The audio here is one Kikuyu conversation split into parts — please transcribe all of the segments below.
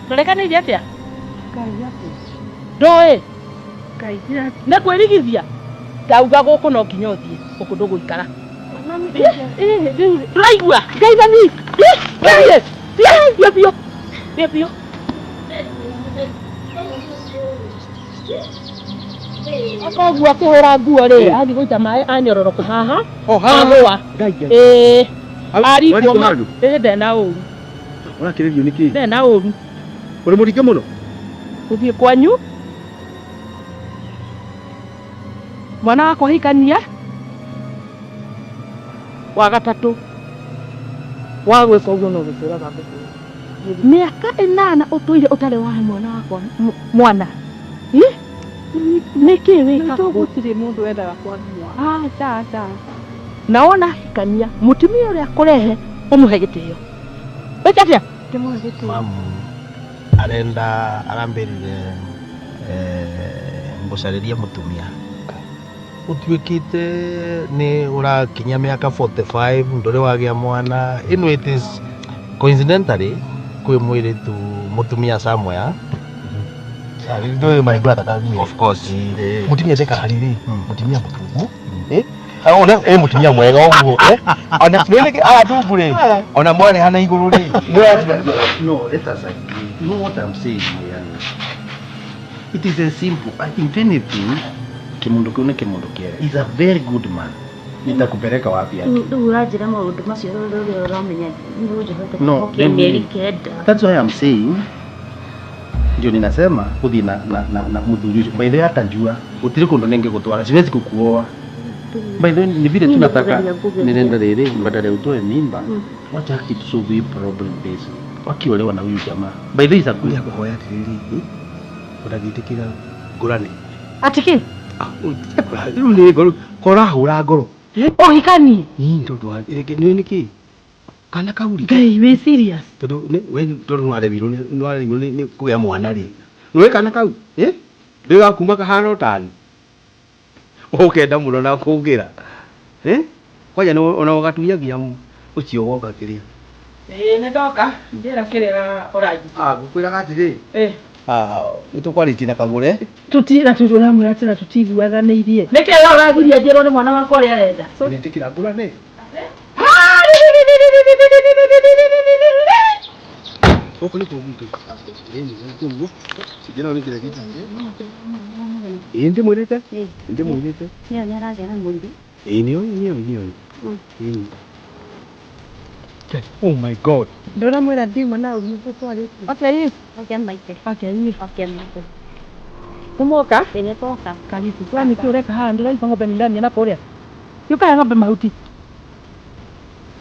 Tũrekanĩire atĩa? Ndoĩ. Nĩ kwĩrigithia. Ndauga gũkũ no nginya ũthiĩ, gũkũ ndũgũikara. Ndũraigua? Ngai mami. Thiĩ. Thiĩ biũ. Thiĩ biũ. Koguo akĩhũra nguo rĩ, athiĩ gũita maĩ anyororoka haha. O haha. Agũa. Ngai Ngai. Ĩĩ. Au- Arikwo warikwo ma. handũ? Ĩĩ ndena ũru. Ũrakĩrĩrio nĩ kĩĩ? Ndena ũru. Ũrĩ mũringe mũno? Gũthiĩ kwanyu. Mwana wakwa hikania. Wa gatatũ. Wa gwĩka ũguo no gũkwĩraga ngũkwĩra. Mĩaka 8 ũtũire ũtarĩ wahe mwana wakwa mwana. Ĩ? Nĩkĩ wĩkaga ũguo? Gũtirĩ mũndũ wendaga kwaga mwana. Aca aca. Na wona hikania mũtumia ũrĩa akũrehe ũmũhe gĩtĩo. Wĩke atĩa? Ndĩmũhe gĩtĩo. Mamu arenda arambĩrire ngũcarĩrie mũtumia ũtuĩkĩte nĩ ũrakinyia mĩaka 45 ndũrĩ wagĩa mwana. Ĩno it is coincidentally kwĩ mũirĩtu mũtumia somewhere. Ndũĩ my brother kaguo. Of course. Mũtumia ndekaga rĩrĩ, mũtumia mũtungu. Ona ĩ mũtumia mwega ũguo. Ona nĩ nĩkĩ aya tungu rĩ, ona mwareha na igũrũ rĩ. No, let us agree. You know what I'm saying here? It is a simple. If anything, kimundu kiu ni kimundu kiega. He's a very good man. Nitakupeleka wapi yake? Rĩu ũranjĩra maũndũ macio rĩu rĩrĩa ũramenya nĩ ũnjohete No, kĩoho kĩa let me- mĩeri 9. That's why I'm saying ndio ninasema uthi na na na, na muthuri ucio. By the way atajua utiri kundu ningigutwara, siwezi kukuoa. By the way ni vile tu Mimi nataka nikugeria kugeria. nirenda riri badala ya utoe mimba, wacha haki tu solve hii problem basi wakiolewa na huyu jamaa. By the way is a good Nĩ akũhoya atĩrĩrĩ, ũndangĩtĩkĩra ngũrane. Atĩ kĩ? Rĩu nĩ ngoro, korahũra ngoro. Ũhikanie? Ii tondũ wa nĩ nĩkĩ? Kana kau rĩ. Ngai wĩ serious? Tondũ nĩ we tondũ nĩwaremirwo nĩwaremirwo nĩ kũgĩa mwana rĩ. Nĩũĩ kana kau? Ĩ? Ndũĩ gakuma kahana ũtani. Ũkenda mũno na kũngĩra. Ĩ? Kwanja ona ũgatuyagia ũcio woka kĩrĩa. Ĩĩ nĩ ndoka. Njĩra kĩrĩa ũranjĩra. Ah, ngũkwĩraga atĩrĩ. Ĩ. Ah, nĩtũkwarĩtie na Kagũre. Tutira tũramwĩra atĩra tũtiguathanĩirie. Nĩkĩ we ũragiria njĩrwo nĩ mwana wakwa ũrĩa arenda? Nĩtĩkĩra ngũrane. Gũkũ nĩkuo gwitũ. Ĩni nĩkuo. Singĩra nĩ kĩrĩa gĩtũ. Ĩĩ ndĩmwĩrĩte. Ndĩmwĩrĩte. Nĩyo nĩ aragĩa na mũirũ. Ĩĩ nĩoĩ nĩoĩ nĩoĩ. Ĩĩ. Oh my God. Ndũramwĩra ndiuma na ũguo tũtwarĩtie. Okay. Okay maitũ. Okay. Okay maitũ. Nĩmwoka? Ĩĩ nĩtwoka. Karibu. We nĩkĩ ũreka haha? Ndĩraigua ng'ombe nĩ iramia na kũrĩa. Gĩũkahe ng'ombe mahuti.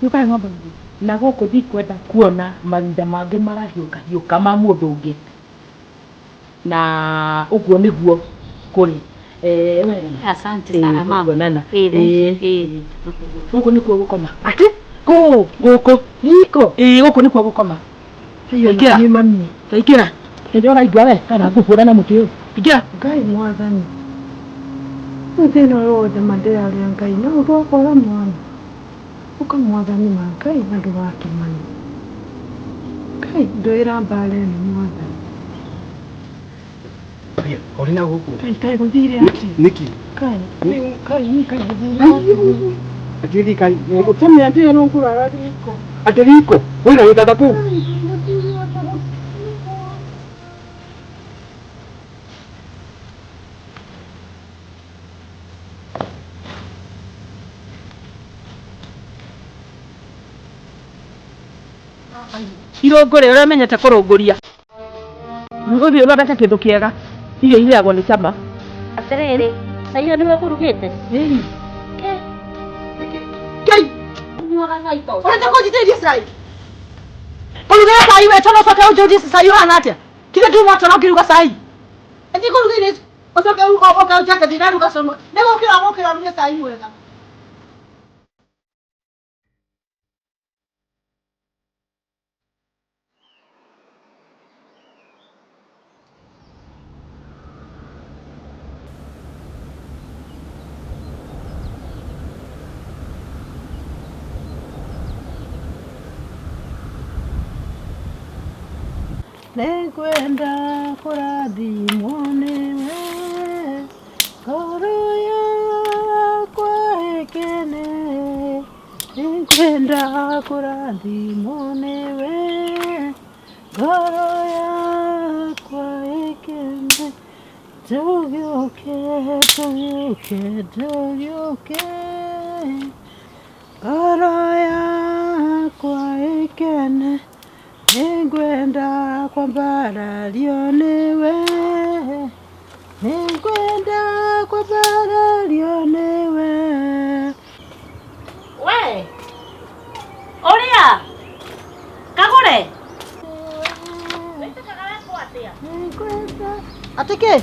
Gĩũkahe ng'ombe mahuti. Na gũkũ ndikwenda kuona marinda mangĩ marahiũka hiũka ma mũndũ ũngĩ. Na ũguo nĩguo kũrĩ. Asante sana mama. Kuonana. Ĩĩ ĩĩ. Gũkũ nĩkuo gũkoma. Atĩ? Kũ? Gũkũ. Riko. Ĩĩ gũkũ nĩkuo gũkoma. Ingĩra. Nĩ mami. Ingĩra. Hĩndĩ ũraigua we kana ngũhũra na mũtĩ ũyũ. Ingĩra. Ngai mwathani. Rĩu thĩna ũyũ wothe ma ndĩraria Ngai no ũndũ wa kwaga mwana. Ũka mwathani ma Ngai na ndũgakĩmane. Ngai ndũĩra mbara ĩno mwathani. Ũrĩ na gũkũ? Ngai kaĩ gũthire atĩa? Nĩkĩ? Ngai Ngai kaĩ gũthire atĩa? Atĩrĩ kaĩ Tene atĩa rũkũrara riko. Atĩ riko? Wĩna gĩtanda kũu? Irũngũrĩ ũrĩa ũmenyete kũrũngũria. Ũthiĩ ũthondeke kĩndũ kĩega. Irio irĩagwo nĩ cama. Atĩrĩrĩ, na irio nĩwe ũkũrugĩte? Ĩni. Kei! Ũnyuaga cai ta ũcio? Ũrenda kũnjitĩrĩria cai? Kũrugĩra cai we tondũ ũcoke ũnjũrie cai ũhana atĩa? Tiga nduma toro ngĩruga cai. Ĩthiĩ kũrugĩra ũcoke ũke ũnjake ndiraruga cũrũ. Nĩ gũkĩra ũgũkĩra ũruge cai mwega. Nĩngwenda kũrathimwo nĩwe, ngoro yakwa ĩkene. Nĩngwenda kũrathimwo nĩwe, ngoro yakwa ĩkene. Tũgĩũke, tũgĩũke, tũgĩũke, ngoro yakwa ĩkene. Nĩngwenda kwambarario nĩwe, nĩngwenda kwambarario nĩwe. We ũrĩa kagũre. Nĩngwenda Atĩ kĩ?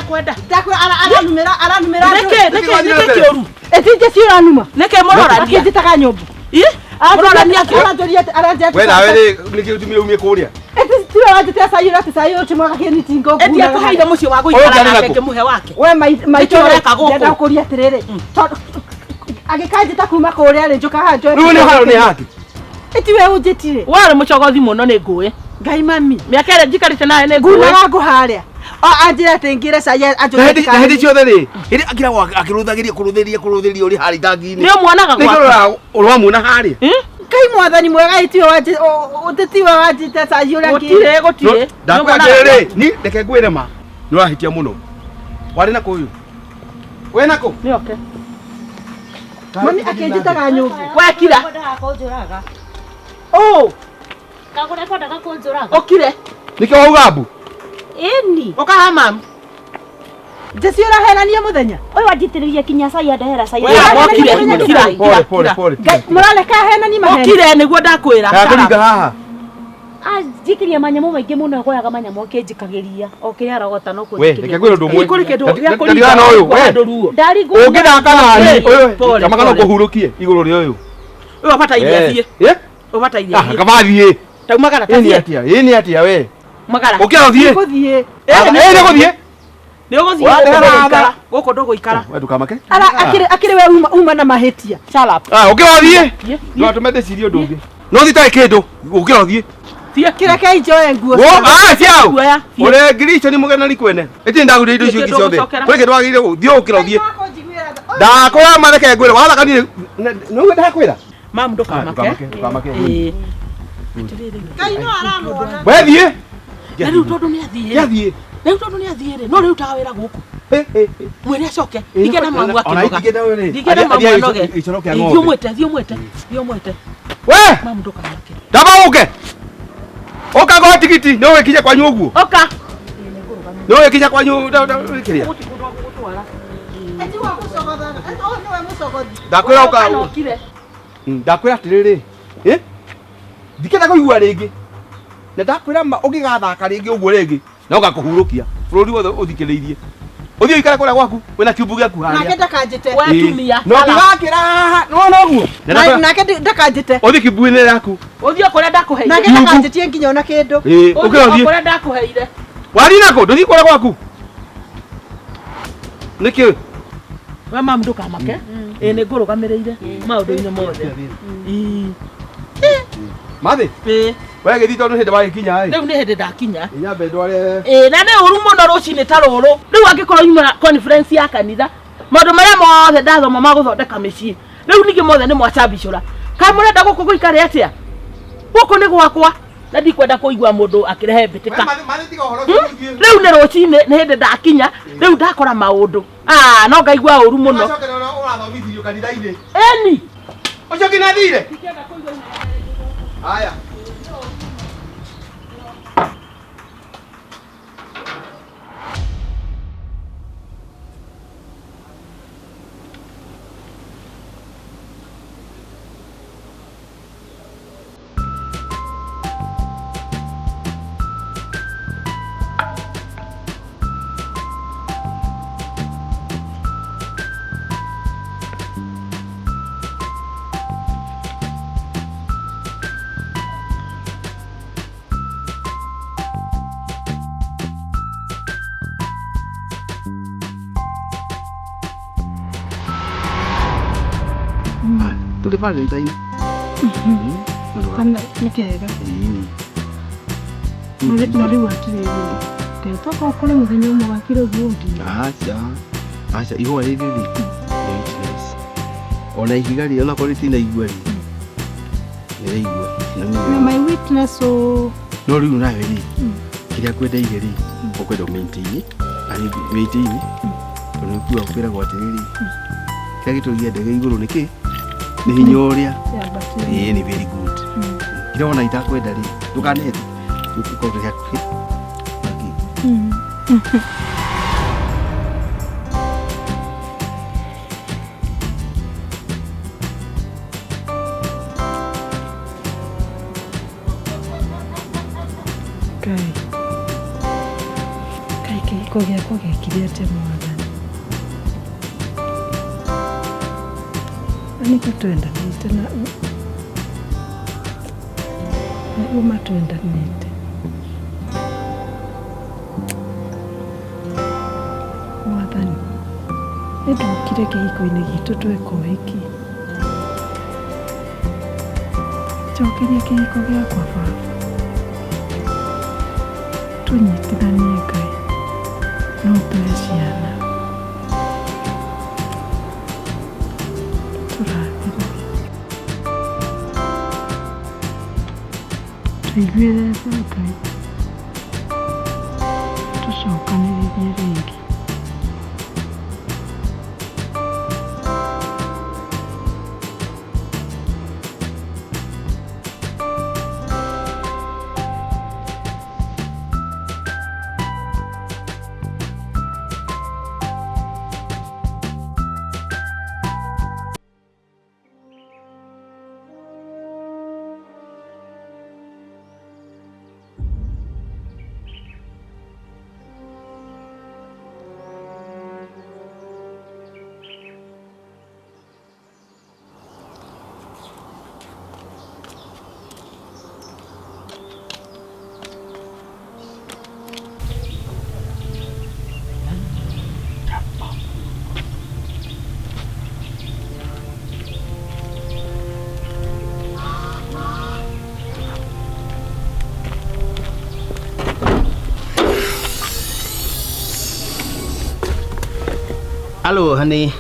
Kwenda. Ndakwĩra aranumĩra aranumĩra. Nĩkĩ nĩkĩ nĩkĩ kĩũru? Ĩtinje cio ũranuma. Nĩkĩ mũrorania? Akĩnjĩtaga nyũmbũ. Ĩ? Mũrorania kĩ? Aranjũria aranjĩra. We nawe rĩ nĩkĩ ũtumire umie kũrĩa? Ĩti ũranjĩtĩra cai ũrati cai ũti mwega kĩni tingo. Eti akũheire mũciĩ wa Ũyũ gũikara ũkĩarĩ nake nakũ? ngĩmũhe wake. We maitũ Nĩkĩ ũreka gũkũ? Ndĩrenda gũkũria atĩrĩrĩ. Tondũ agĩkanjĩta kuma kũrĩa rĩ njũka haha njoe. Rĩu nĩ haro nĩ haki. Ĩti we ũnjĩtire. Warĩ mũcogothi mũno nĩ ngũĩ. Ngai mami. Mĩaka ĩrĩa njikarĩte nawe nĩ ngũĩ. Ngunaga ngũ harĩa. O anjĩra atĩ ngĩre cai Na anjũrie. hĩndĩ ciothe rĩ, hĩndĩ akiragwo akĩrũthagĩria kũrũthĩria kũrũthĩria ũrĩ harĩa itangi-inĩ. Nĩ ũmuonaga Nĩkĩo gwake. ũroraga ũramuona harĩa. Ĩ? Ngai mwathani mwega ĩti we wanjĩ ũtĩti we wanjĩte cai ũrĩa ngĩre. Gũtirĩ gũtirĩ. Ndakwĩra atĩrĩrĩ, ni reke ngwĩre ma. Nĩ ũrahĩtia mũno. Warĩ na kũ ũyũ? Wĩ na kũ? Nĩ oke. Mami akĩnjĩtaga nyũmbũ. Wekira. Kwendaga kũnjũraga. Ũ. Kagũre kwendaga kũnjũraga. Ũkire. Nĩkĩo wauga mbu? Ĩni. Ũka haha mamu. Njeci ũrahenania mũthenya. Ũyũ anjitĩrĩria kinya cai andehera cai. We wokire. Kira. Pole pole pole. Ngai mũrareka ahenanie maheni. Ũkire nĩguo ndakwĩra. Ndakũringa haha. Anjikiria manyamũ maingĩ mũno agoyaga manyamũ akĩnjikagĩria. O kĩrĩa arogota no We, reke ngwĩre ũndũ ũmwe. Kũrĩ kĩndũ gĩa kũringa. Ndigana na ũyũ, we. Handũ ruo. Ndarigwo. Ũngĩthaka nani ũyũ, Pole, kama kana pole. ngũhurũkie igũrũ rĩa ũyũ. Ũyũ abataire athiĩ. Eh? Ũbataire Ah, athiĩ. kaba athiĩ. Taumagara Ĩ nĩ tathiĩ. atĩa? Ĩ nĩ atĩa we? Magara. Ũkĩra ũthiĩ. Ngũthiĩ. Ĩ nĩ gũthiĩ. Nĩ ũgũthiĩ Wa- gũkũ ndũgũikara. Gũkũ ndũgũikara. We ndũkamake. Ara akĩrĩ akĩrĩ we uma na mahĩtia. Shut up. Ah, ũkĩra ũthiĩ. Thiĩ. Ndũgatũme ndĩcirie ũndũ ũngĩ. No thiĩ tarĩ kĩndũ. Ũkĩra ũthiĩ. Thiĩ. Kĩrekei njoe nguo. Wo, ah, ciao. Kuoya. Thiĩ. Ũrĩa ngiri icio nĩ mũgenani kwene. Ĩtĩ ndagũrire indo icio ingĩ ciothe. Ndũgũcokera. Kũrĩ kĩndũ wagĩrĩire gũthiĩ ũkĩra ũthiĩ. Ndakwĩra ma reke ngwĩre wathakanire. Nĩguo ndakwĩra. Mamu ndũkamake. Ndũkamake. Ĩĩ. Ngai no aramuona. We thiĩ. Na rĩu tondũ nĩ athiĩ. Gĩathiĩ. Rĩu tondũ nĩ athiĩ rĩ, no rĩu taga wĩra gũkũ. Mwĩre acoke. Ndingĩenda mamu Ona akĩnoga. ingĩenda ũyũ rĩ. Ndingĩenda mamu Athiĩ anoge. gĩcoro kĩa Ĩ, Thiĩ ng'ombe. ũmwĩte, thiĩ ũmwĩte, thiĩ ũmwĩte. We! Mamu ndũkamake. Ndamba ũke. Ũka ngũhe tigiti nĩ ũgĩkinya kwanyu ũguo. Ũka. Nĩ ũgĩkinya kwanyu kĩrĩa. Eti wa gũcogothana. Eti ũyũ nĩwe mũcogothi. Ndakwĩra ũka. Ũka na ũkire. Ndakwĩra atĩrĩrĩ, eh? Ndikenda kũigua rĩngĩ. Na ndakwĩra ma ũngĩgathaka rĩngĩ ũguo rĩngĩ, na ũgakũhurũkia. Bũrũri wothe ũthikĩrĩirie. Ũthiĩ ũikare kũrĩa gwaku, wĩna kiumbu gĩaku harĩa. Nake ndakanjĩte. We tumia. No ũngĩgakĩra haha, nĩwona ũguo? Nake ndakanjĩte. Ũthiĩ kiumbu-inĩ gĩaku. Ũthiĩ kũrĩa ndakũheire. Nake ndakanjĩtie nginya ona kĩndũ. Ĩĩ, ũkĩra ũthiĩ. Kũrĩa ndakũheire. Wathiĩ nako, ndũthiĩ kũrĩa gwaku. Nĩkĩ? We mamu ndũkamake. Ĩĩ nĩ ngũrũgamĩrĩire maũndũ-inĩ mothe. Ĩĩ. Mathi? Ĩĩ. We gĩthiĩ tondũ hĩndĩ wagĩkinya ĩ. Rĩu nĩ hĩndĩ ndakinya. Nyambe ndware. Ĩĩ na nĩ ũru mũno rũcinĩ ta rũrũ. Rĩu angĩkorwo nyuma conference ya kanitha, maũndũ marĩa mothe ndathoma ma gũthondeka mĩciĩ. Rĩu ningĩ mothe nĩ mwacambicũra. Kaĩ mũrenda gũkũ gũikare atĩa? Gũkũ nĩ gwakwa na ndikwenda kũigua mũndũ akĩrehe mbĩtĩka. Rĩu nĩ rũcinĩ nĩ hĩndĩ ndakinya, rĩu ndakora maũndũ. Ah, no ngaigua ũru mũno. Ũrathomithirio kanitha-inĩ. Ĩni. Ũcio nginya thire. Haya. Tuli Valentine. Kana nĩ kega. Na rĩu atĩrĩrĩ, ndĩtoka ũkore mũthenya ũmwe wakire ũguo ũnginya. Aca. Aca ihũa rĩrĩ rĩ. Nĩ witness. Ona ihiga rĩ onakorwo rĩtinaigua rĩ. Nĩraigua. Na my witness o. No rĩu nawe rĩ. Kĩrĩa ngwendeire rĩ, ũkwenda ũmaintain. Na nĩ maintain. Tondũ nĩkuga kwĩragwo atĩrĩrĩ. Kĩrĩa gĩtũria ndege igũrũ nĩ kĩ? Nĩ hinya ũrĩa. Ĩĩ nĩ very good. Kĩrĩa wona itakwenda rĩ, ndũkanete. Gĩkorwo kĩrĩ hakuhĩ. Ngai. Ngai kĩhiko gĩakwa gĩekire atĩa mwathani? Na nĩkĩo twendanĩte na nĩguo matwendanĩte. Mwathani, nĩndokire kĩhiko-inĩ gitũ tweka ũhiki. Njokeria kĩhiko gĩakwa baba. Tũnyitithanie Ngai, no tũhe ciana. Tũrathime. Tũiguĩre tha Ngai. Tũcokanĩrĩrie rĩngĩ. Hello, honey.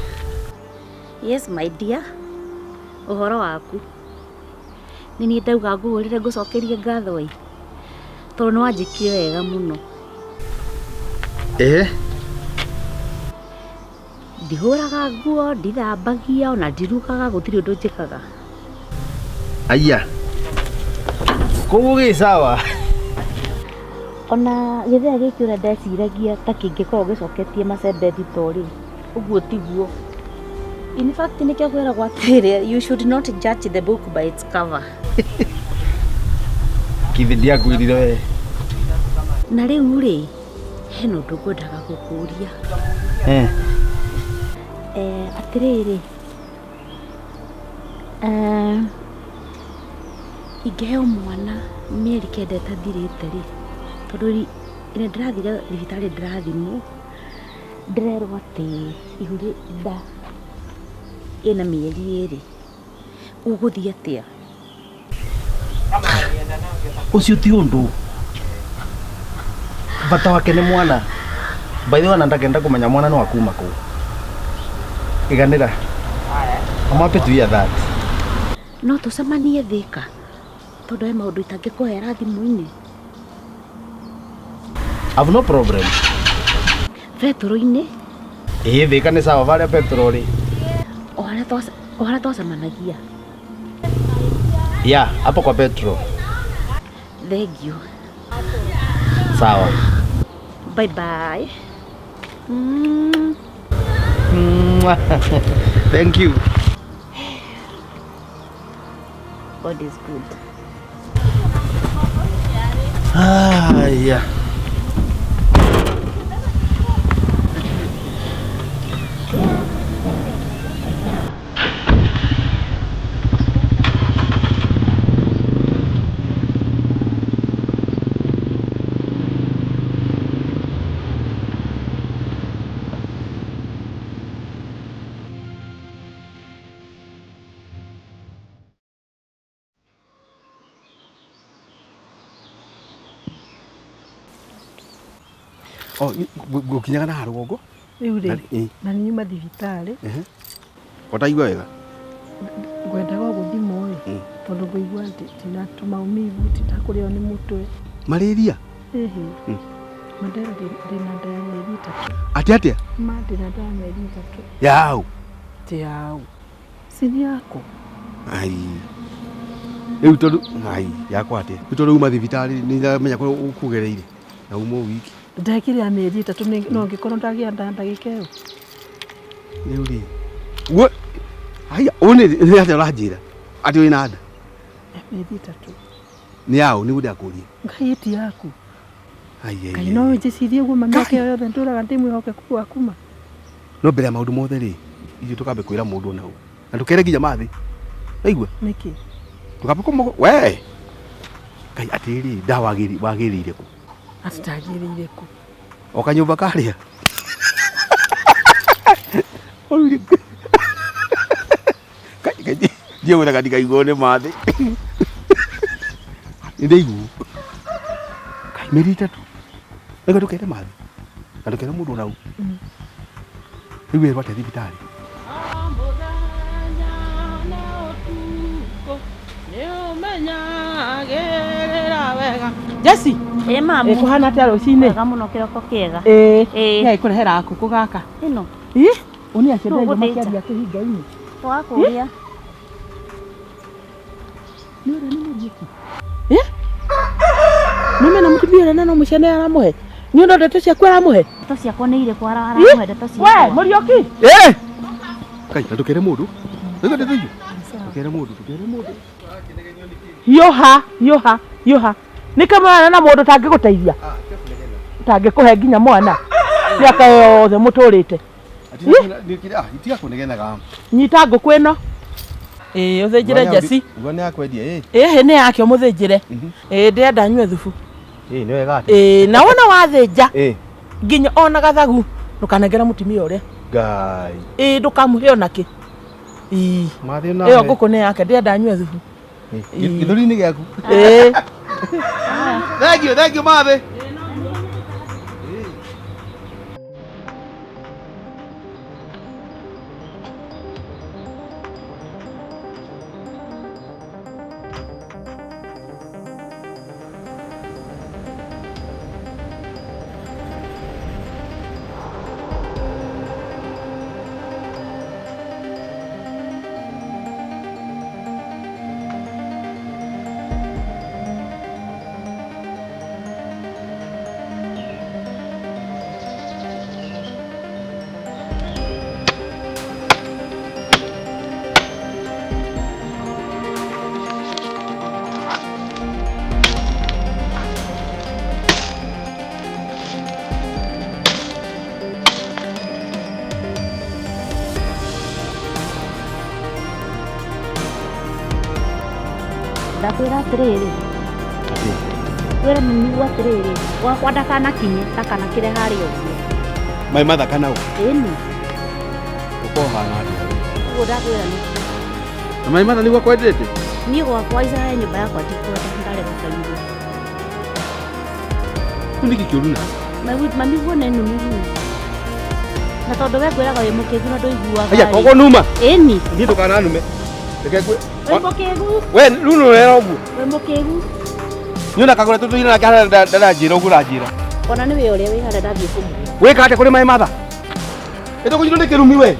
Yes, my dear. Ũhoro waku. Nĩ niĩ ndauga ngũhũrĩre ngũcokerie ngatho ĩ. Tondũ nĩ wanjĩkire wega mũno. Eh? Ndihũraga nguo, ndithambagia, ona ndirugaga, gũtirĩ ũndũ njĩkaga. Aya. Koguo gĩ sawa. Ona gĩthea gĩkĩ ũrĩa ndeciragia ta kĩngĩkorwo gĩcoketie macembe thito rĩ, ũguo tiguo. In fact nĩkĩo kwĩragwo atĩrĩ, you should not judge the book by its cover. Kithi ndiakwĩrire we. Na rĩu rĩ, hena ũndũ ngwendaga gũkũria. Eh. Atĩrĩrĩ, ingĩheo mwana mĩeri kenda ĩtathirĩte rĩ, tondũ ĩrĩa ndĩrathire thibitarĩ ndĩrathimwo, ndĩrerwo atĩ ihu nda ĩna mĩeri ĩrĩ, ũgũthiĩ atĩa? Ũcio ti ũndũ. Bata wake nĩ mwana. By the way, ona ndakenda kũmenya mwana nĩ wa kuma kũ. Iganĩra. I'm happy to hear that. No tũcemanie Thĩka, tondũ he maũndũ itangĩkũhera thimũ-inĩ. I've no problem. Betũrũ-inĩ? Ĩĩ Thĩka nĩ sawa varĩa petrol rĩ. O harĩa twacemanagia. Yeah, hapo kwa petrol. Thank you. Sawa. Bye bye. Thank you. God is good. Ah, yeah. Oh, ngũkinyaga na rũgongo? Rĩu rĩ, na nĩ nyuma thibitarĩ. Ũtaigua wega? Ngwendaga o gũthimwo ĩ, tondũ ngũigua ndĩna tũmaumivu, ndinakũrĩo nĩ mũtwe. Malaria? Ĩhĩ. Mandera ndĩna nda ya mĩeri ĩtatũ. Atĩ atĩa? Ma ndĩna nda ya mĩeri ĩtatũ. Yaũ? Ti yaũ. Si nĩ yaku? Ai. Rĩu tondũ, ai, yakwa atĩa? Rĩu tondũ uma thibitarĩ nĩ ndamenya kũrĩa ũkũgereire na uma wiki. Ndekire ya mĩeri ĩtatũ no ngĩkorwo ndagĩa nda ndagĩka ĩyo. Rĩu rĩ. We haya, ũũ nĩ atĩa ũranjĩra? Atĩ wĩna nda? Ya mĩeri ĩtatũ. Nĩ yaũ nĩguo ndakũria? Ngai ti yaku. Ai ai. Ngai no njĩcirie ũguo ma mĩaka ĩyo yothe ndũraga ndĩ mwĩhokeku waku ma. No mbere ya maũndũ mothe rĩ, ithuĩ tũkambe kwĩra mũndũ ona ũ. Na ndũkere nginya mathĩ. Waigua? Nĩkĩ? Tũkambe kũmũ we. Ngai atĩrĩ, nda wagĩrĩire kũ? Atĩ ndagĩrĩire kũ? O kanyũmba karĩa. Ndiĩ gwethaga ndikaiguo nĩ mathĩ. Nĩ ndaiguo. Ngai mĩeri ĩtatũ. Reke ndũkere mathĩ. Na ndũkere mũndũ ona ũ. Rĩu werwo atĩa thibitarĩ? Jesse. Ĩ mamu. Kũhana atĩa rũcinĩ? Wega mũno kĩroko kĩega. Ĩ. Nĩ agĩkũrehera ngũkũ gaka. Ĩno. Ĩ. Ũni acio Nũ ndaigua ũgũthĩnja? makĩaria kĩhinga-inĩ. Twakũria. Nĩ ũrĩa nĩ Mũriũki. Ĩ? Nĩ mena mũtumia ũrĩa na no mũciane aramũhe. Nĩ ũndũ ndeto ciaku aramũhe? Ndeto ciakwa nĩ irĩkũ aramũhe ndeto ciakwa? We, Mũriũki. Ĩ! Kai, na ndũkere mũndũ. Rĩu ndeto icio. Ndũkere mũndũ, ndũkere mũndũ. Hiũha, hiũha, hiũha. Nĩ kamwana na mũndũ ũtangĩgũteithia. Ũtangĩkũhe nginya mwana. Mĩaka yothe mũtũrĩte. Itiga kũnegenaga. Nyita ngũkũ ĩno. Ĩ, ũthĩnjĩre Jesse. Nguo nĩ yakwendia ĩ. Ĩhĩ nĩ yake ũmũthĩnjĩre. Ĩ, ndĩrenda nyue thubu. Ĩ, nĩ wega atĩa? Ĩ, na wona wathĩnja. Ĩ. Nginya ona gathagu ndũkanengere mũtumia ũrĩa. Ngai. Ĩ, ndũkamũhe ona kĩ. Ĩ. Mathĩ na. Ĩyo ngũkũ nĩ yake, ndĩrenda nyue thubu. Gĩthũri-inĩ gĩaku. Ĩ. Thank you, thank you mathĩ. Ndakwĩra atĩrĩrĩ. Wĩre mami atĩrĩrĩ, gwakwa ndakanakinye ndakanakĩre harĩa ũguo. Mai mathaka nau. Ĩni. Ũkohana atĩa? Ũguo ndakwĩra nĩ. Na mai matha nĩguo kwendete? Niĩ gwakwa Israel nyũmba yakwa ndikwenda ndarega kaigua. Rĩu nĩkĩ kĩũru nawe? Mami guo nĩ numi rĩu. Na tondũ we ngwĩraga wĩ mũkĩgu na ndũiguaga. Aya koguo numa. Ĩni. Niĩ ndũkananume. Reke ngwĩ. Wĩ mũkĩgu. We rĩu nĩ ũrera ũguo. Wĩ mũkĩgu. Niĩ ona kagũra tũtũire nake harĩa ndaranjĩra ũguo ũranjĩra. Ona nĩ wĩ ũrĩa wĩ harĩa ndathiĩ kũmũgĩra. Wĩka atĩa kũrĩ mai matha? Ĩtũkũnyitwo nĩ kĩrumi we.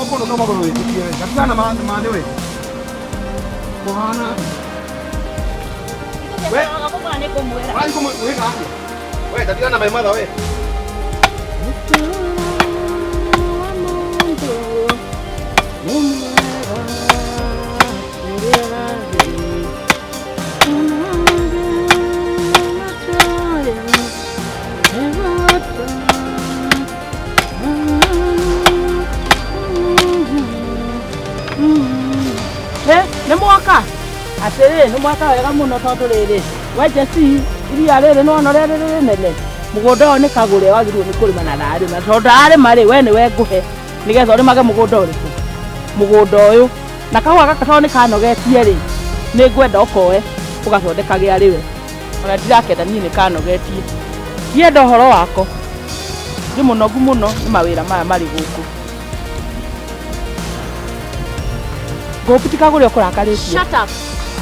Okorwo no magũrũ wĩtĩkie we. Gatigana na we. Kũhana. We. Ũrathiĩ kũmwĩka atĩa? We tatigana na mai matha we. Nĩ mwaka atĩrĩ nĩ mwaka wega mũno tondũ rĩrĩ we Jesse iria rĩrĩ nĩwona ũrĩa rĩrĩ rĩnene mũgũnda ũyũ nĩ kagũre wagĩrĩirwo nĩ kũrĩma na ndarĩma tondũ ndarĩma rĩ we nĩwe ngũhe nĩgetha ũrĩmage mũgũnda ũrĩkũ mũgũnda ũyũ na kahũa gaka tondũ nĩ kanogetie rĩ nĩ ngwenda ũkoe ũgathondekage arĩ we ona ndirakenda niĩ nĩ kanogetie ndienda ũhoro wako ndĩ mũnogu mũno nĩ mawĩra maya marĩ gũkũ. Ngũkũ tikagũre ũkũrakarĩtie. Shut up.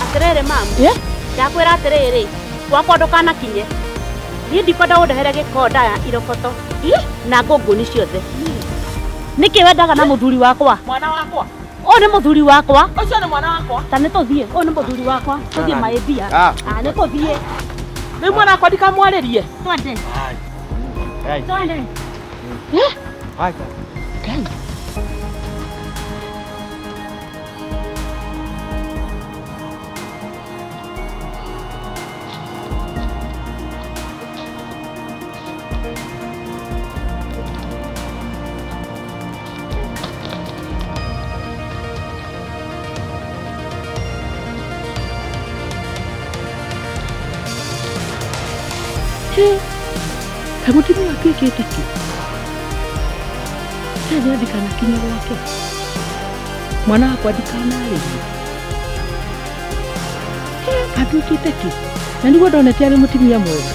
Atĩrĩrĩ ma'am. Yeah? Ndakwĩra atĩrĩrĩ, gwakwa ndũkanakinye. Niĩ ndikwenda ũndehere gĩkonda ya iroboto na ngũngũni ciothe. Nĩkĩ wendaga na mũthuri wakwa? Mwana wakwa. Ũyũ nĩ mũthuri wakwa. Ũcio nĩ mwana wakwa. Ta nĩ tũthiĩ. Ũyũ nĩ mũthuri wakwa. Tũthiĩ maĩmbia. Ah, nĩ tũthiĩ. Rĩu mwana wakwa ndikamwarĩrie. Twende. Twende. Ngai. Kaĩ mũtumia atuĩkĩte kĩ? Ndĩrenda ndikanakinye gwake. Mwana wakwa ndikanarĩrie. Atuĩkĩte kĩ? Na nĩguo ndonete arĩ mũtumia mwega.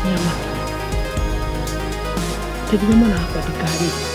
Nĩamakia. Tĩginya mwana wakwa ndikarĩrie.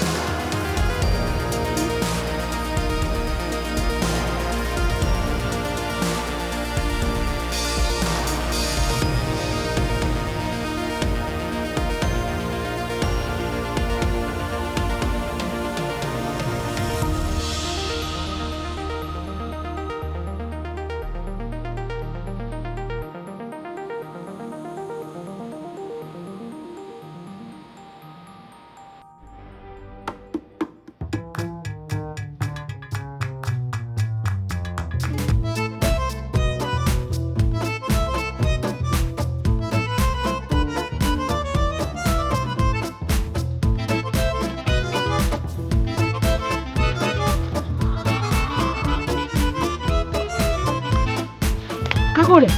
Kagũre.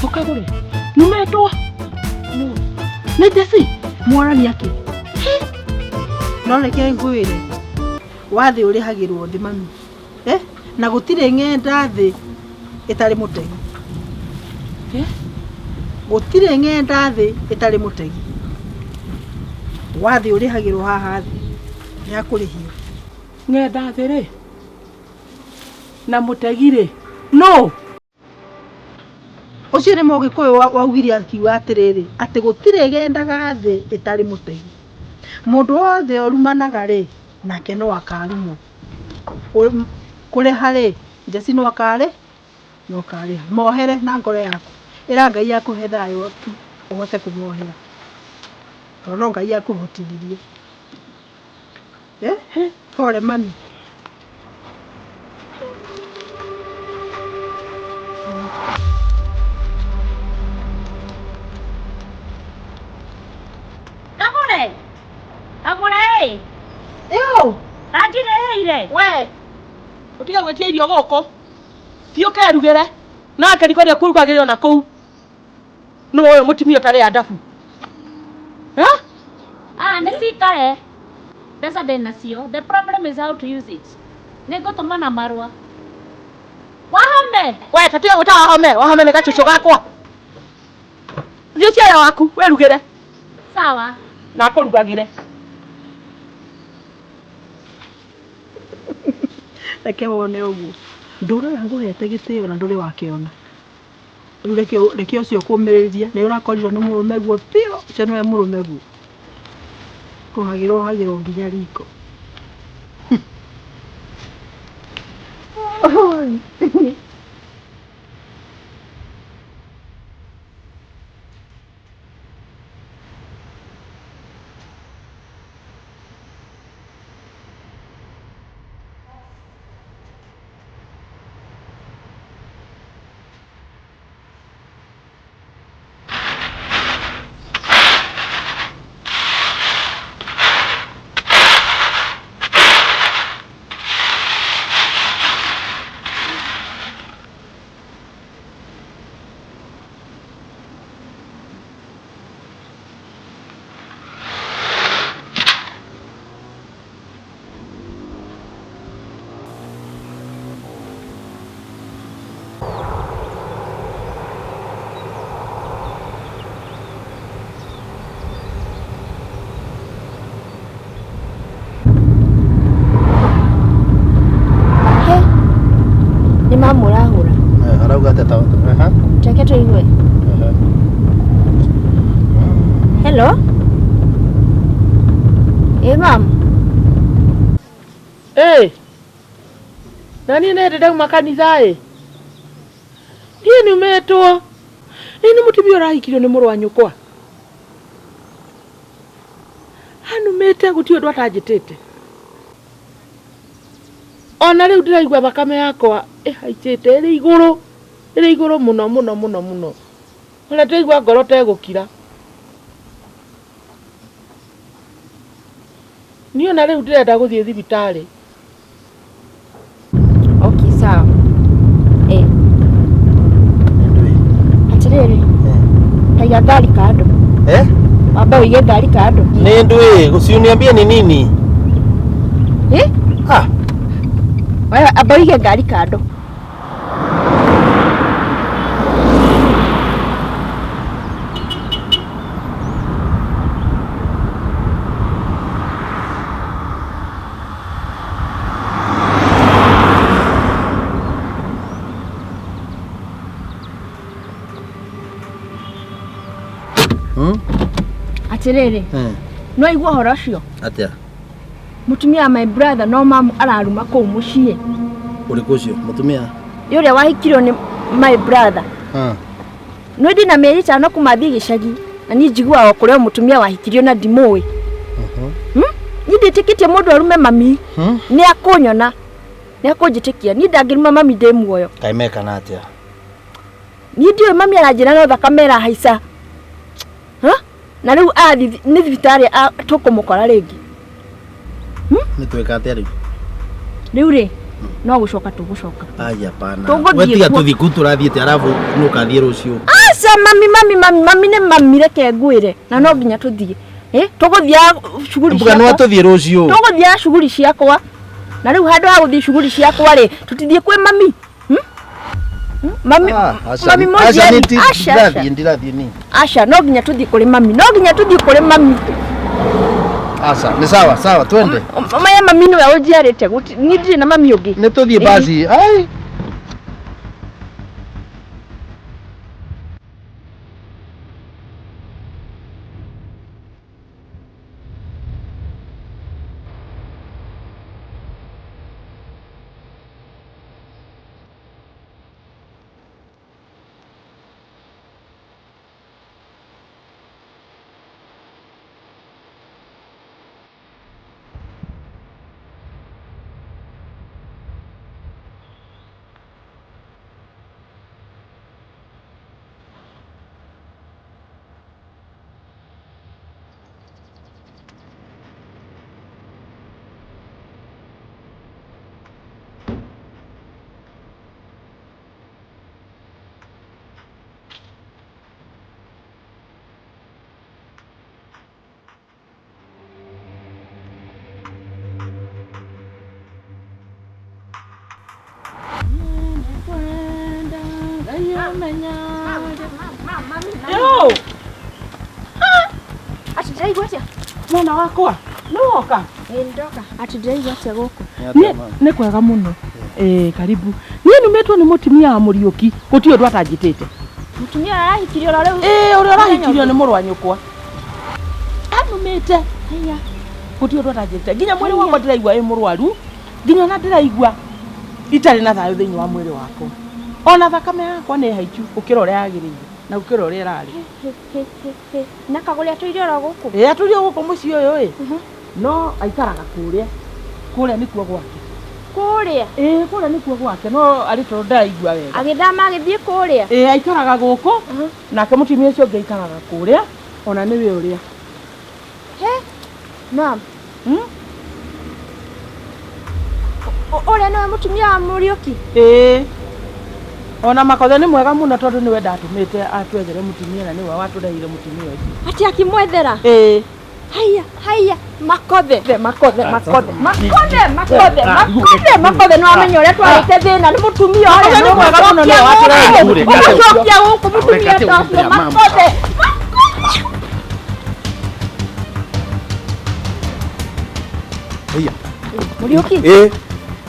Ũkagũre. Numetwo. Nĩ Jesse. Mwarani akĩ. No reke ngwĩre. Wathĩ ũrĩhagĩrwo thĩ mami. Na gũtirĩ ng'enda thĩ ĩtarĩ mũtegi. Gũtirĩ ng'enda thĩ ĩtarĩ mũtegi. Wathĩ ũrĩhagĩrwo haha thĩ. Nĩ akũrĩhio. Ng'enda thĩ rĩ. Na mũtegi rĩ. No. Ũcio nĩ Mũgĩkũyũ waugire akiuga atĩrĩrĩ atĩ gũtirĩ gendaga thĩ ĩtarĩ mũtegi. Mũndũ wothe ũrumanaga rĩ nake no akarumwo. Kũrĩha rĩ Jesse no akarĩ no karĩha. Mohere na ngoro yaku. Ĩra Ngai akũhe thayũ tu ũhote kũmohera. Tondũ no Ngai akũhotithirie. Pole mami. Kagũre. Kagũre. Yo. Anjireheire. We ũtige gwĩtia irio gũkũ. Thiĩ ũkerugĩre. Na akĩriko rĩa kũrugagĩrwo na kũu. Nũ ũyũ mũtumia ũtarĩ andabu? Eh? Ah, nĩ cikare. Mbeca ndĩ nacio. The problem is how to use it. Nĩ ngũtũma na marũa. Wahome. We tatiga gwĩta wahome. Wahome nĩ gacucu gakwa. Thiĩ ũciare waku wĩrugĩre. Sawa. Na akũrugagĩre. Reke wone ũguo. Ndũra ũrĩa ngũhete gĩtĩo na ndũrĩ wakĩona. Rĩu reke ũcio kũmĩrĩria nĩ ũrakorirwo nĩ mũrũme guo biũ, ũcio nĩwe mũrũme guo. Kũhagĩrwo hagĩrwo nginya riko. Nĩ mamũrahũra. Arauga atĩa ta aha. Reke tũigue. Hello. Ĩ mam. Ĩ. Na niĩ nĩ ndĩ ndauma kanitha ĩ. Niĩ numĩtwo. Ĩ nĩ mũtumia ũrahikirio nĩ mũrũ wa nyũkwa. Anumĩte gũtirĩ ũndũ atanjĩtĩte. Ona rĩu ndĩraigua thakame yakwa ĩhaicĩte ĩrĩ igũrũ mũno mũno mũno mũno. Ona ndĩraigua ngoro ta ĩgũkira. Niĩ ona rĩu ndĩrenda gũthiĩ thibitarĩ. Okay, sawa. Eh. Atĩrĩrĩ. Taiga ngari kando. Eh? Wamba ũige ngari kando. Nĩ ndũĩ, si uniambie ni nini? Eh? Ah. Wewe amba ũige ngari kando. Atĩrĩrĩ. No igua ũhoro ũcio? Atĩa? Mũtumia wa my brother no mamu araruma kũu mũciĩ. Ũrĩkũ ũcio? Mũtumia? Ũrĩa wahikirio nĩ my brother. No ndĩ na mĩeri ĩtano kuma thiĩ gĩcagi na niĩ njiguaga kũrĩ o mũtumia wahikirio na ndimũĩ. Niĩ ndĩtĩkĩtie mũndũ arume mami. Nĩ akũnyona. Nĩ akũnjĩtĩkia. Niĩ ndangĩruma mami ndĩ muoyo. Kaĩ mekana atĩa? Niĩ ndiũĩ mami aranjĩra no thakame ĩrahaica. Na rĩu athiĩ nĩ thibitarĩ tũkũmũkora rĩngĩ. Nĩ twĩka atĩa rĩu? Rĩu rĩ no gũcoka tũgũcoka. Ai hapana. We tiga tũthiĩ kũu tũrathiĩte arabu nĩ ũkathiĩ rũciũ. Aca mami mami mami mami nĩ mami reke ngwĩre na no nginya tũthiĩ. Tũgũthiaga cuguri ciakwa. No tũthiĩ rũciũ. Tũgũthiaga cuguri ciakwa. Na rĩu handũ ha gũthiĩ cuguri ciakwa rĩ tũtithiĩ kwĩ mami. Mami mami mũciari. Aca ndirathiĩ ni. Aca no nginya tũthiĩ kũrĩ mami. No nginya tũthiĩ kũrĩ mami. Asa, ni sawa sawa twende. Mama mami nĩwe ũnjiarĩte niĩ ndirĩ na mami ũngĩ. Nĩ tũthiĩ basi. Ai. Mũthenya ũrĩa. Yo, Ati ndĩraigua atĩa? Mwana wakwa, nĩ woka? Ĩĩ ndoka. Ati ndĩraigua atĩa gũkũ? Nĩ kwega mũno. Ĩĩ, karibu. Niĩ numĩtwo nĩ mũtumia wa Mũriũki, gũtirĩ ũndũ atanjĩtĩte. Mũtumia ũrĩa arahikirio oro rĩu. Ĩĩ, ũrĩa ũrahikirio nĩ mũrũ wa nyũkwa. Anumĩte. Haiya. Gũtirĩ ũndũ atanjĩtĩte. Nginya mwĩrĩ wakwa ndĩraigua wĩ mũrwaru, nginya ona ndĩraigua itarĩ na thayũ thĩinĩ wa mwĩrĩ wakwa. Ona thakame yakwa nĩ haicu gũkĩra ũrĩa yagĩrĩire na gũkĩra ũrĩa ĩrarĩ. Hĩ, hĩ, hĩ, hĩ. Na kagũrĩ atũire oro gũkũ? Ĩĩ, atũire gũkũ mũciĩ ũyũ ĩ. No aikaraga kũrĩa. Kũrĩa nĩkuo gwake. Kũrĩa? Ĩĩ, kũrĩa nĩkuo gwake, no arĩ tondũ ndaraigua wega. Agĩthama agĩthiĩ kũrĩa? Ĩĩ, aikaraga gũkũ, nake mũtumia ũcio ũngĩ aikaraga kũrĩa, ona nĩwe ũrĩa. He, mam. Ũrĩa nĩwe mũtumia wa Mũriũki? Ĩĩ. Ona Makothe nĩ mwega mũno tondũ nĩwe ndatũmĩte atwethere mũtumia na nĩwe watũreheire mũtumia ũcio. Atĩ akĩmwethera? Ĩĩ. Haiya, haiya, Makothe, Makothe, Makothe, Makothe, Makothe, Makothe, Makothe, nĩ wamenya ũrĩa twarĩte thĩna nĩ mũtumia ũrĩa. Makothe nĩ mwega mũno nĩwe watũreheire. Ũmũcokia gũkũ mũtumia ta ũcio, Makothe. Haiya. Mũriũki? Ĩĩ.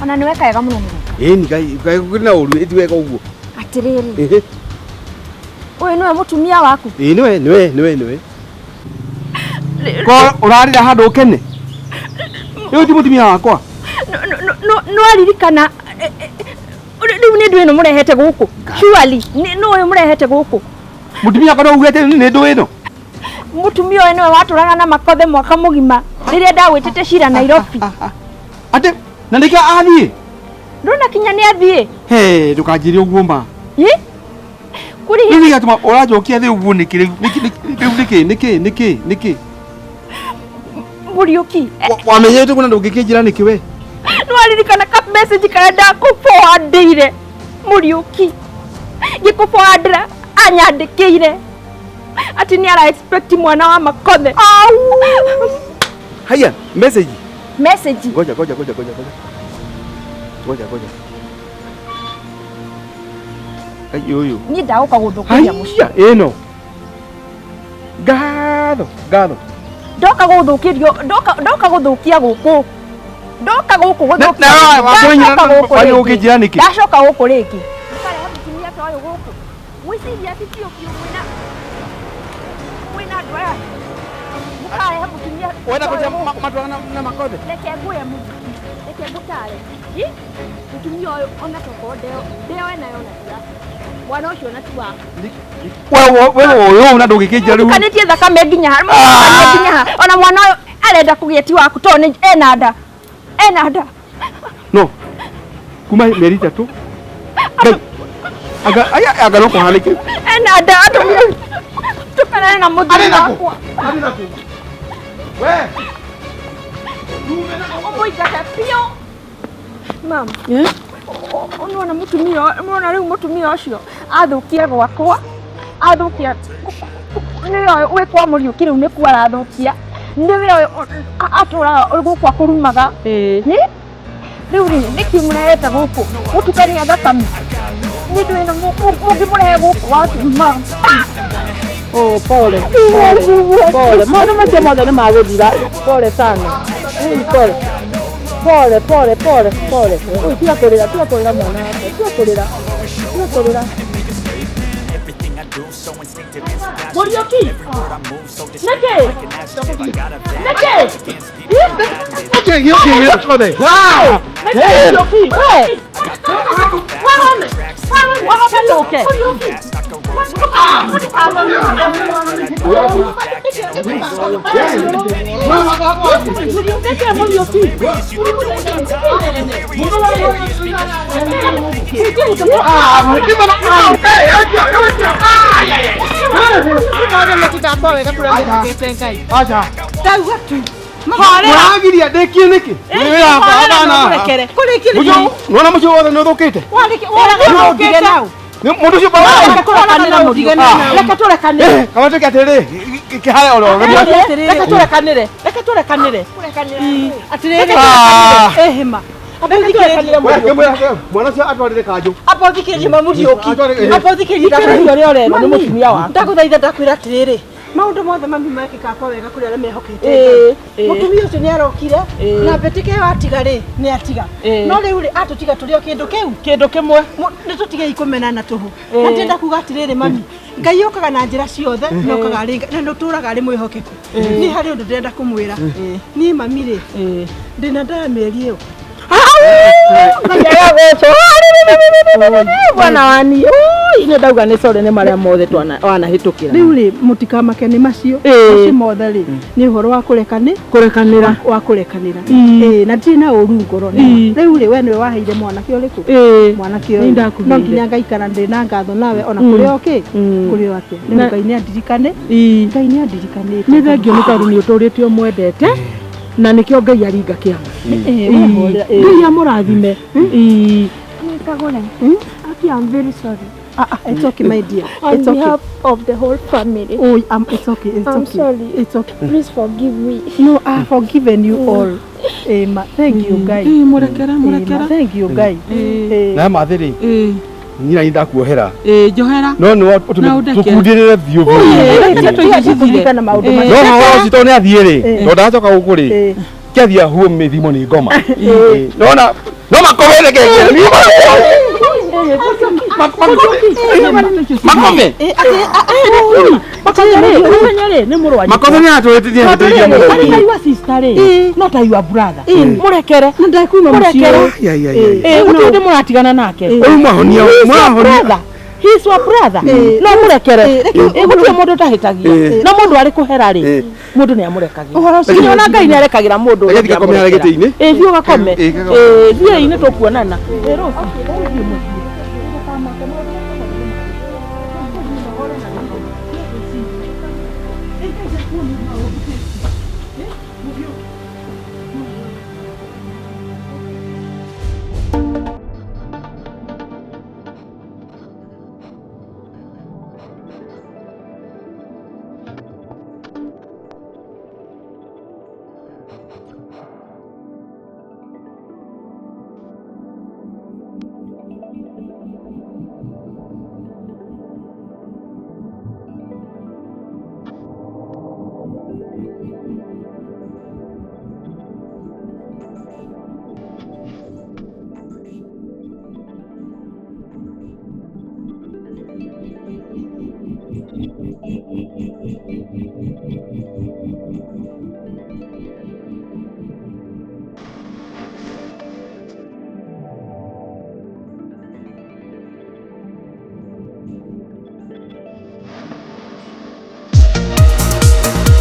Ona nĩ weka wega mũno nĩ gũka. Ĩĩ ni ngai ngai kũrĩ na ũru ĩti wega ũguo. Atĩrĩrĩ. Ĩhĩ. Ũyũ nĩwe mũtumia waku? Ĩĩ nĩwe nĩwe nĩwe nĩwe. Ko ũrarĩra handũ ũkene? Rĩu ti mũtumia wakwa. Nĩwaririkana rĩu nĩ ndũ ĩno mũrehete gũkũ? Surely nĩ ũyũ mũrehete gũkũ? Mũtumia wakwa no ugĩte nĩ ndũ ĩno? Mũtumia ũyũ nĩwe watũraga na Makothe mwaka mũgima rĩrĩa ndagwĩtĩte cira Nairobi. Atĩ na nĩkĩo athiĩ? Ndũna kinya nĩ athiĩ. He, ndũkanjĩre ũguo ma. Ĩ? Kũrĩ Rĩu gĩatũma ũranjokia thĩ ũguo nĩkĩ rĩu? Rĩu nĩkĩ nĩkĩ nĩkĩ nĩkĩ? Mũriũki. Wamenyete ũguo na ndũngĩkĩnjĩra nĩkĩ we? Nĩwaririkana ka message karĩa ndakũforwardĩire Mũriũki. Ngĩkũforwardĩra anyandĩkĩire atĩ nĩ ara expect mwana wa Makothe. Haya, message. Message. Ngoja ngoja ngoja ngoja ngoja. Ngoja ngoja. Ai ũyũ. Niĩ ndagũka gũthũkĩria mũciĩ. Haiya, ĩno. Ngatho, ngatho. Ndoka gũthũkĩrio, ndoka ndoka gũthũkia gũkũ. Ndoka gũkũ gũthũkia. Na Ndacoka gũkũ wanyũkĩ rĩngĩ. njĩra nĩkĩ? Ndacoka gũkũ rĩngĩ. Mũkarehe mũtumia ta ũyũ gũkũ. Gwĩciria atĩ biũ biũ mwĩna mwĩna andũ aya. Mũkarehe mũtumia Wenda ta ũyũ kũnjĩra gũkũ. matũraga na Makothe? Reke ngwĩre mũthuri, reke ngũtare. Hi? Mũtumia ũyũ ona tokorwo ndeo ndeo enayo ona ti yaku. Mwana ũcio ona ti waku. Wewe wewe ũyũ na ndũngĩkĩnjĩra rĩu. Mũtukanĩtie thakame nginya ha, mũtukanĩtie nginya ha. Ona mwana ũyũ arenda kũgĩa ti waku tondũ nĩ ena nda. Ena nda. No. Kuma mĩeri ĩtatũ. Ngai. Anga aya anga no kũhanĩke. Ena nda atũmia. Tukanane na mũthuri wakwa. Arĩ nakũ? We. Ũmũingate biũ. Mam. Nĩwona mũtumia nĩwona rĩu mũtumia ũcio athũkia gwakwa athũkia nĩwe wĩ kwa Mũriũki rĩu nĩkuo arathũkia nĩwe ũyũ atũraga gũkũ akũrumaga. Ĩ? Rĩu rĩ nĩkĩ mũrehete gũkũ mũtukania thakame nĩ ndũ ĩno mũngĩmũrehe gũkũ watu mam. Oh, pole. Pole. Pole. Maũndũ macio mothe nĩ magũthira. Pole sana. Pole. Pole, pole, pole, pole. Ui, tiga kũrĩra, tiga kũrĩra mwana wakwa, tiga kũrĩra. Tiga kũrĩra. Mũriũki. Nĩkĩ? Nĩkĩ? Nĩkĩ gĩũki gĩothe? Nĩkĩ Mũriũki? We. Wahome. Wahome tũke. Nĩkĩ Mũriũki? Acha. Ndauga tu. Mũragiria ndĩkie nĩkĩ? Nĩ wĩra wakwa abana. Kũrĩkĩrĩria. Nĩwona mũciĩ wothe nĩ ũthũkĩte? Nĩ mũndũ ũcio Reke tũrekanĩre mũtige Reke tũrekanĩre. Kaba tuĩke atĩrĩrĩ, kĩhare oro Reke tũrekanĩre. Reke tũrekanĩre. Atĩrĩrĩ. Ah. Ĩhĩma. Amba ũthikĩrĩrie. We, kĩmwĩra, mwana ũcio atwarĩre kanjũ. Amba ũthikĩrĩrie mamu Mũriũki. Atwarĩre- Amba ũthikĩrĩrie Thikĩrĩria ũrĩa ũrerwo nĩ mũtumia waku. Ndagũthaitha ndakwĩra atĩrĩrĩ, maũndũ mothe mami mekĩkaga kwa wega kũrĩ arĩa mehokete Ĩĩ, Ngai. ĩĩ. Mũtumia ũcio nĩ arokire Ĩĩ. na mbĩtĩka ĩyo atiga rĩ nĩ atiga. Ĩĩ. No rĩu rĩ atũtiga tũrĩ o kĩndũ kĩu Kĩndũ kĩmwe. Nĩ tũtigei kũmenana tũhũ. Ĩĩ. Na ndĩrenda kuga atĩrĩrĩ mami, Ngai okaga na njĩra ciothe na okaga arĩ na nĩ ũtũraga arĩ mwĩhokeku. Niĩ harĩ ũndũ ndĩrenda kũmwĩra. Niĩ mami rĩ, ndĩna nda ya mĩeri ĩyo. Bwana wani oi nĩ ndauga nĩ sorry nĩ marĩa mothe wanahĩtũkĩra. Rĩu rĩ mũtikamake nĩ macio Ĩĩ. macio mothe rĩ nĩ ũhoro wa kũrekani Kũrekanĩra. Wa kũrekanĩra. Ĩĩ. Ĩĩ, na ndirĩ na ũru ngoro. Ĩĩ. Rĩu rĩ we nĩwe waheire mwanake ũrĩkũ? Ĩĩ. Mwanake Nĩ ũyũ ndakũheire. no nginya ngaikara ndĩ na ngatho nawe ona Mm. kũrĩ o kĩ Mm. kũrĩ o atĩa. Rĩu Na- Ngai nĩ andirikane. Ĩĩ. Ngai nĩ andirikanĩte. Nĩ thengio nĩ tondũ nĩ ũtũrĩte ũmwendete na nĩkĩo Ngai aringa kĩama. Ĩĩ, we hũrĩra, ĩĩ. Ngai amũrathime. Ĩĩ. Kagore. Aki, I'm very sorry. Ah, ah, it's okay, my dear. On It's okay. behalf of the whole family. Oh, it's okay. It's I'm okay. sorry. It's okay. Please forgive me. No, I have forgiven you all. Ma, thank you, guys. Ĩĩ, mũrekera, Ma, mũrekera. thank you, guys. Na mathĩ rĩ, Ĩĩ. niĩ na niĩ ndakuohera. Ĩĩ, njohera. No nĩ Na ũndekere. tũkundĩrĩre biũ biũ. Ĩĩ, Tũtigakũririkana maũndũ Ĩĩ. macio. No haha ũcio tondũ nĩ athiĩ rĩ, Ĩĩ. tondũ ndacoka gũkũ rĩ, Ĩĩ. kĩathiĩ ahuo mĩthimo nĩ ngoma. Nona no makome reke. Makome. Ũmenye rĩ, nĩ mũrũ wa nyũkwa. Makome nĩ atũrĩtithia Tondũ hĩtĩirie rĩrĩ, mũno. arĩ ta your sister rĩ, no ta your brother. Mũrekere. Na ndakuma mũciĩ. Mũrekere. Ai, ai, ai, ai. Ĩĩ, gũtirĩ hĩndĩ mũratigana nake. Ũyũ mwahonia, He is your mwahonia. brother. He is your brother. No mũrekere. Ĩĩ, gũtirĩ mũndũ ũtahĩtagia. Ĩĩ. Na mũndũ arĩ kũhera rĩ, Ĩĩ. mũndũ nĩ amũrekagia. Ũhoro ũcio Nginya ona Ngai nĩ arekagĩra mũndũ ũrĩa Reke thiĩ ngakome harĩa ũngĩamũrekera. gĩtĩ-inĩ. Ĩĩ, thiĩ ũgakome. Ĩĩ, ngakome. Ĩĩ, thiĩi nĩ tũkuonana. Ĩĩ, rũciũ.